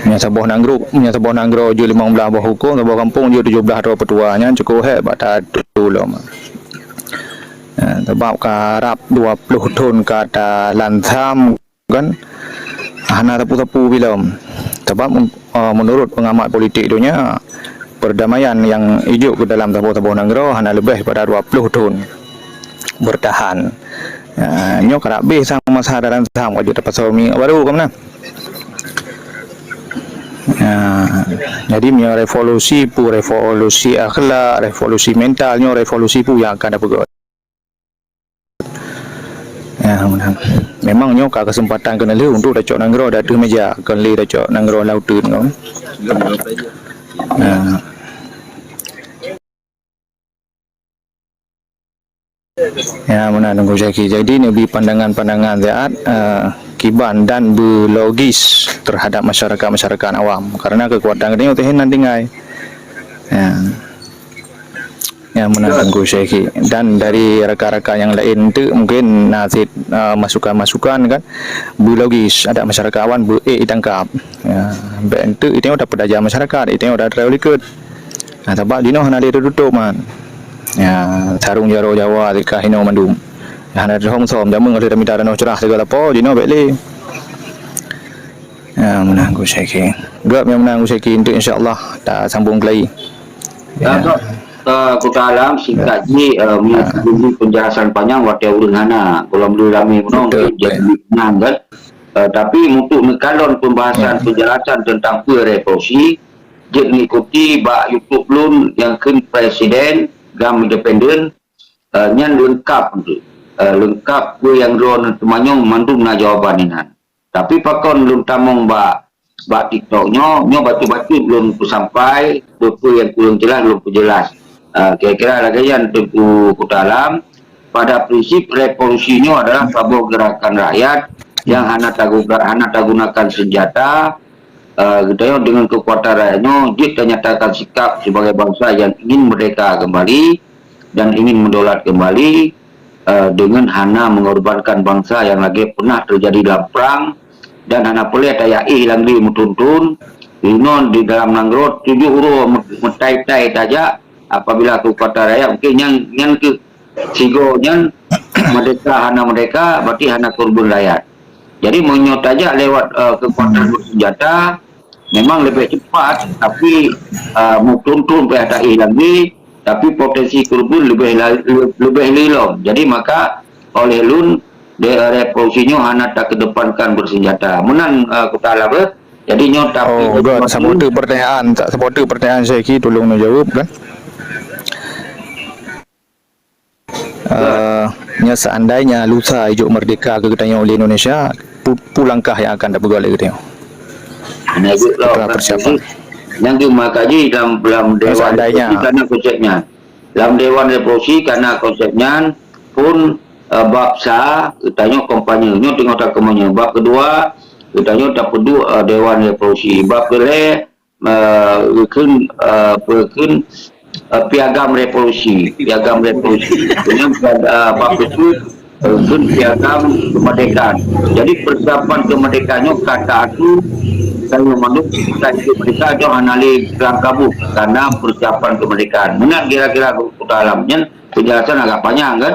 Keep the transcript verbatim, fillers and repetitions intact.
Meunyoe saboh nanggroe, meunyoe saboh nanggroe jeuet limong blaih boh hukôm, saboh gampông jeuet tujoh blaih droe peutua, nyan cukôp hék bak tatu lom. Ya, sabab karab dua ploh thon ka talansam kan, hana sapeue-sapeue bilom. Sabab, eh, meunurot peungamat politik donya, perdamaian nyang ijok keu dalam saboh-saboh nanggroe hana leubeh pada dua ploh thon bertahan. Ya, nyoe karab abéh sang masa talansam ka jeuet tapasoe minyeuk barô ka meunan. Ya, jadi meunyoe revolusi peue, revolusi akhlak, revolusi mental, nyoe revolusi peue nyang akan tapeugöt. Ya, meunan. Memang nyoe ka keuseumpatan keuneulheueh untuk tacok nanggroe di ateueh meja, kon lé tacok nanggroe lam uteuen kon. Ya. Ya, meunan Teungku Syaki. Jadi, neubi pandangan-pandangan siat, eh, kiban dan beulogis terhadap masyarakat-masyarakat awam. Karena keukuatan geutanyoe teuh nan tinggai. Ya. Ya, meunan Teungku Syaki. Dan dari rakan-rakan nyang laén tu mungkin na cit, eh, masukan-masukan kan. Beulogis, adat masyarakat awam beu-ék itangkap. Ya, bèk enteuk iteuh udah peudaja masyarakat, iteuh udah teulikot. Nah, sabab jinoe hana lé teututup, man. Ya, sarong jaroe Jawa, tika hinoe mandum. Ya, hana teuhong som, jameun ka lheueh tamita tanoh cerah sigoe lapo, jinoe bèk lé. Ya, meunan Teungku Syaki. Gop nyang meunan Teungku Syaki, untuk insya Allah, tasambong keulai. Ya. Ka, ka, ka Kuta Alam, singkat jih, eh, meunyoe penjelasan panjang, watèe ureueng hana, gohlom lé ramé bunoe, betul, mungkin jadi betul. Nyan kan. Eh, tapi untuk neukalon pembahasan, ya, penjelasan tentang peue revolusi, jeuet mengikuti bak YouTube lôn nyang kheun presiden GAM independen, eh, nyan leungkap tu. Eh, leungkap peue nyang droeneuh teumanyong mandum na jawaban inan. Tapi pakon lôn tamong bak, bak TikTok nyoe, nyoe bacut-bacut lôn peusampai, peue-peue nyang kureueng jeulaih lôn peujeulaih. Eh, kira-kira lagèe nyan Teungku Kuta Alam, pada prinsip revolusi nyoe adalah saboh gerakan rakyat nyang hana taguga-, hana tagunakan senjata, eh, geutanyoe deungon keukuatan rakyat nyoe jeuet tanyatakan sikap sibagai bansa nyang ingin merdeka keumbali dan ingin meudaulat keumbali, eh, deungon hana meungorbankan bansa nyang lagèe pernah teujadi lam prang dan hana peureulèe tayak éh lam lé meuthon-thon. Inoe di dalam nanggroe tujoh uroe me-, meutai-tai tajak apabila keukuatan rakyat mungkin nyan, nyan keuh sigoe nyan merdeka hana merdeka, berarti hana keureubeuen rakyat. Jadi, meunyoe tajak lewat, eh, keukuatan bersenjata, memang leubeh cepat, tapi, eh, meuthon-thon payah taéh lagi, tapi potensi keureubeuen leubeh la-, le-, leubeh lé lom. Jadi, maka oleh lôn, de-, revolusi nyoe hana takedepankan bersenjata. Meunan, eh, Kuta Alam, eh. Jadi, nyoe tapi Oh, gop, saboh teuk pertanyaan, saboh teuk pertanyaan Syaki, tolong neujaweueb, kan? Eh, nyoe seandainya lusa ijok merdeka keu geutanyoe lé Indonesia, peue, peue langkah nyang akan tapeugöt lé geutanyoe? Hana jeuet lom. Putra persiapan. Nyang geumakaji dalam, dalam Dewan Seandainya. Revolusi kana konsep nyan. Dalam Dewan Revolusi kana konsep nyan pun, eh, bab sa, geutanyoe kampanye, nyoe teungoh takeumanye. Bab keudua, geutanyoe tapeuduek, eh, Dewan Revolusi. Bab keulhèe, eh, kheun, eh, peue kheun, eh, Piagam Revolusi, Piagam Revolusi. Kemudian, eh, bab keupeuet, eh, kheun Piagam Kemerdekaan. Jadi, persiapan kemerdekaan nyoe ka ta-atur, dan mandum kita hidup mereka nyoe hana lé keurang kabut karena persiapan kemerdekaan. Meunan kira-kira Kuta Alam nyan penjelasan agak panjang, kan?